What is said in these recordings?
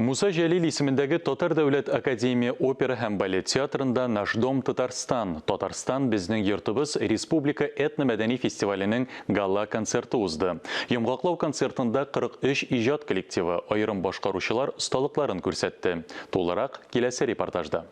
Муса Җәлил исемендәге Татар дәүләт академия опера һәм балет театрында Наш дом Татарстан, Татарстан безнең йортыбыз республика этномәдәни фестиваленең гала-концерты узды. Йомгаклау концертында 43 иҗат коллективы, аерым башкаручылар осталыкларын күрсәтте. Тулырак, киләсе репортажда.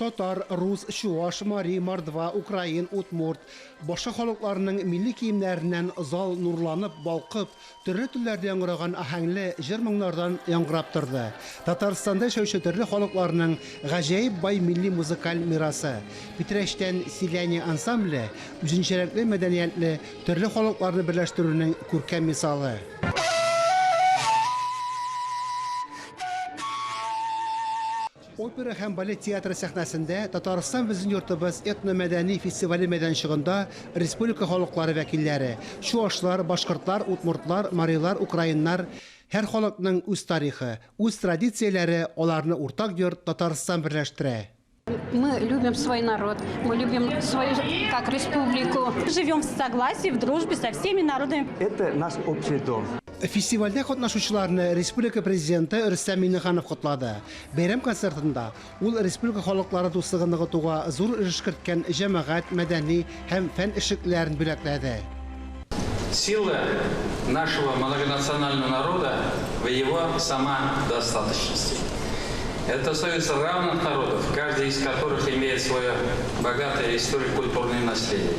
Татар, рус, чуаш, мари, мордва, украин, удмурт, башка халыкларның милли киемнәреннән зал нурланып, балкып, төрле телләрдә яңгыраган аһәңле җыр-моңнардан яңгырап торды. Татарстанда яшәүче төрле халыкларның гаҗәеп бай милли музыкаль мирасы. Питрәчтән Селяне ансамбле, үзенчәлекле мәдәниятле төрле халыкларны берләштерүнең күркәм мисалы. Опера һәм балет театры сәхнәсендә Татарстан безнең йортыбыз этномәдәни фестивале мәйданчыгында республика халыклары вәкилләре, чуашлар, башкортлар, удмуртлар, марилар, украиннар, һәр халыкның үз тарихы, үз традицияләре, аларны уртак йорт, Татарстан берләштерә. Мы любим свой народ, мы любим свою как республику. Живем в согласии, в дружбе со всеми народами. Это наш общий дом. Фестивальдә катнашучыларны республика Президенты Рөстәм Миңнеханов котлады. Бәйрәм концертында ул республика халыклары дуслыгын ныгытуга зур өлеш керткән җәмәгать, мәдәни һәм фән эшлеклеләрен бүләкләде. Сила нашего многонационального народа в его самодостаточности. Это союз равных народов, каждый из которых имеет свое богатое историко-культурное наследие.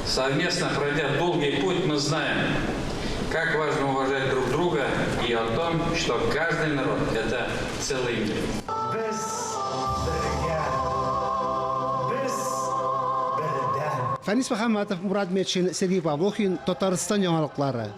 Совместно пройдя долгий путь, мы знаем, как важно уважать друг друга и о том, что каждый народ – это целый мир. Без бергә, без бердәм. Фәнис Мөхәммәтов, Мурат Метшин, Сергей Павлохин, Татарстан яңалыклары.